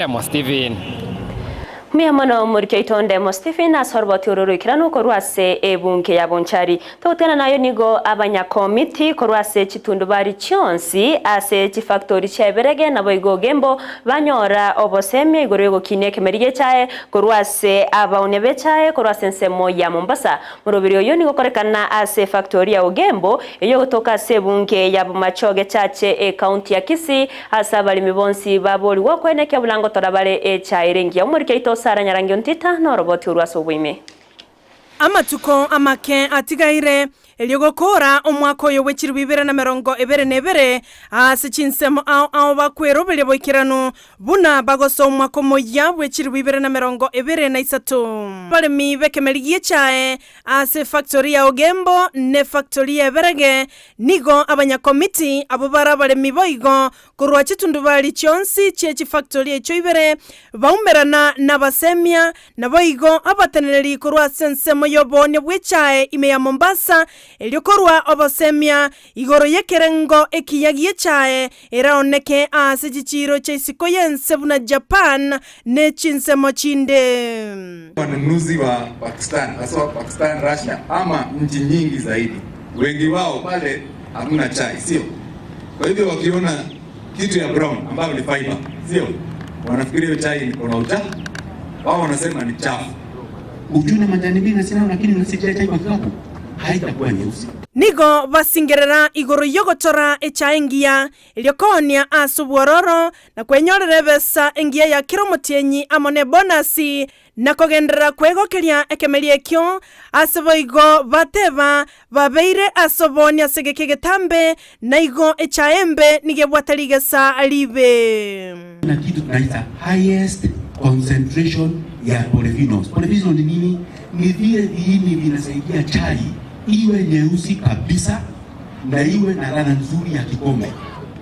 Ndemo Stephen. Mbuya mono omoriki oito Ndemo Stephen ase oroboti oro roikeranu korwa ase ebunge ya Bonchari. Togotera nayo nigo abanyakomiti korwa ase chitundubari chionsi ase chifactori chia Eberege naboigo Ogembo banyora obosemia igoro yogokinia ekemeri gi'echae korwa ase abaonia b'echae korwa ase ensemo ya Mombasa. Moroberi oyio nigo okorekana ase efactori ya Ogembo eyio egotoka ase ebunge ya Bomachoge Chache ecounty ya Kisii Ase abaremi bonsi baboorigwe okwenekia buna ngotora bare echae ere engiya. Omoriki oito Sara Nyarangi Ontita noroboti orwo ase oboime. Amatuko amake atigaire, erio gokoora omwaka oyo bwe chilifu ibere na emerongo ebere na ebere, ase chinsemo ao ao bakweroberia boikeranu, buna bagosoa omwaka omoyia bwe chilifu ibere na emerongo ebere na isato. Abaremi b'ekemeri gi'echae ase efactori ya Ogembo na efactori ya Eberege Nigo abanyakomiti abwo bare abaremi boigo korwa chitundubari chionsi chie chifactori echio ibere baumerana nabasemia, naboigo abateneneri korwa ase ensemo y'oboonia bw'echae ime ya Mombasa, erio korwa obosemia igoro y'ekerengo ekiya gi'echae eraoneke aase chichiiro chia isiko y'ense buna Japan ne chinsemo chinde. Wanunuzi wa Pakistan, haswa Pakistan, Russia ama nchi nyingi zaidi. Wengi wao pale hamna chai, sio? Kwa hivyo wakiona kitu ya brown ambayo ni fiber, sio? Wanafikiri hiyo chai iko na uchafu, wao wanasema ni chafu. Uchune majani mingi na sindano, lakini unasikia chai kwa kikapu haitakuwa nyeusi. Nigo basingerera igoro y'ogotora echae engiya, erio koonia ase obwororo, na kwenyorera ebesa engiya ya kera omotienyi amo nebonasi, Na kogenderera kwegokeria ekemeria ekio, ase boigo bateba, Babeire ase oboonia ase egeka egetambe, na igo echae embe nigo ebwate rigesa riibe. Na kitu tunaita highest concentration ya polyphenols. Polyphenols ni nini? Ni vile viini vinasaidia chai iwe nyeusi kabisa na iwe na ladha nzuri ya kikombe.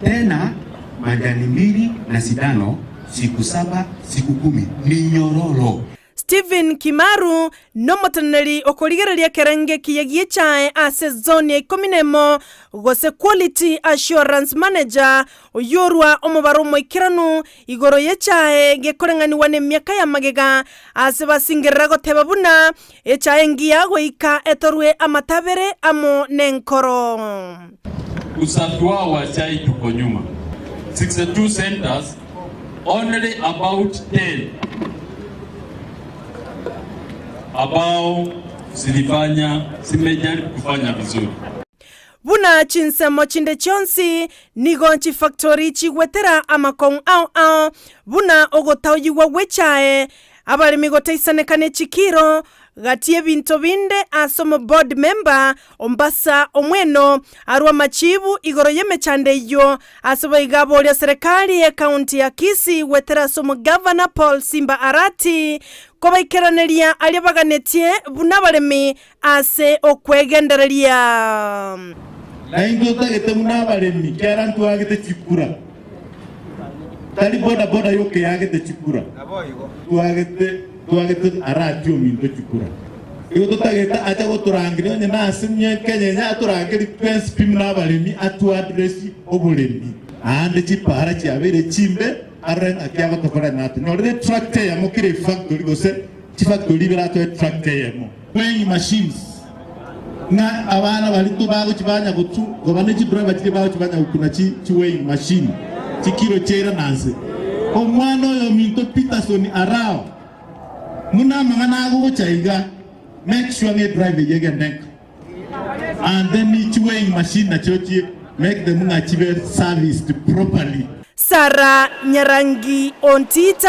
Tena majani mbili na sindano siku saba siku kumi ni nyororo. Stephen Kimaru nomoteneneri okorigereria ekerengo ekiya gi'echae ase ezoni ya ikomi na emo, gose Quality Assurance Manager, oyio orwa omobaro omoikeranu igoro y'echae gekoreng'anigwa nemiaka ya magega ase basingerera goteba buna echae engiya goika etorwe amatabere amo nenkoro. Usafi wao wa chai tuko nyuma. 62 centers only about 10 ambao zilifanya zimejaribu kufanya vizuri. Buna chinsemo chinde chionsi, nigo chifactori chigwetera amakong'u ao ao, buna ogotaoyigwa gw'echae, abaremi gotaisaneka ne chikiro, Gati y'ebinto binde ase omoboard member Ombasa Omweno arwe amachibu igoro y'emechando eyio ase boigo aboria serikali y'ecounty ya Kisii gwetera ase omogavana Paul Simba Arati kobaikeraneria aria baganetie buna abaremi ase okwegendereria. Na intwe totagete buna abaremi, kiagera ntwagete chikura, tari boda boda yoka eagete chikura, twagete twagete Arati ominto chikura. Igo totagete ache gotorangeria onye nase Kenya atorangerie twensi pi buna abaremi atuaddress oboremi. Aande chipara chiabeire chimbe arore ng'aki agotokora natonyorire etractor eyemo kera efactory gose Chifactori ibere atoe tractor eyemo. Weighing machines, ng'a abana baria bagochia banya gotu koba ne chidriver chiria bagochia banya gokuna chi chi weighing machine chikiro chiaira nanse. Omwana oyo ominto Peterson Arao muna amang'ana agogocha iga make sure ng'a edrive eyio egende nka and then chi weighing machine nachio chi make them ng'a chibe serviced properly. Sarah Nyarangi Ontita.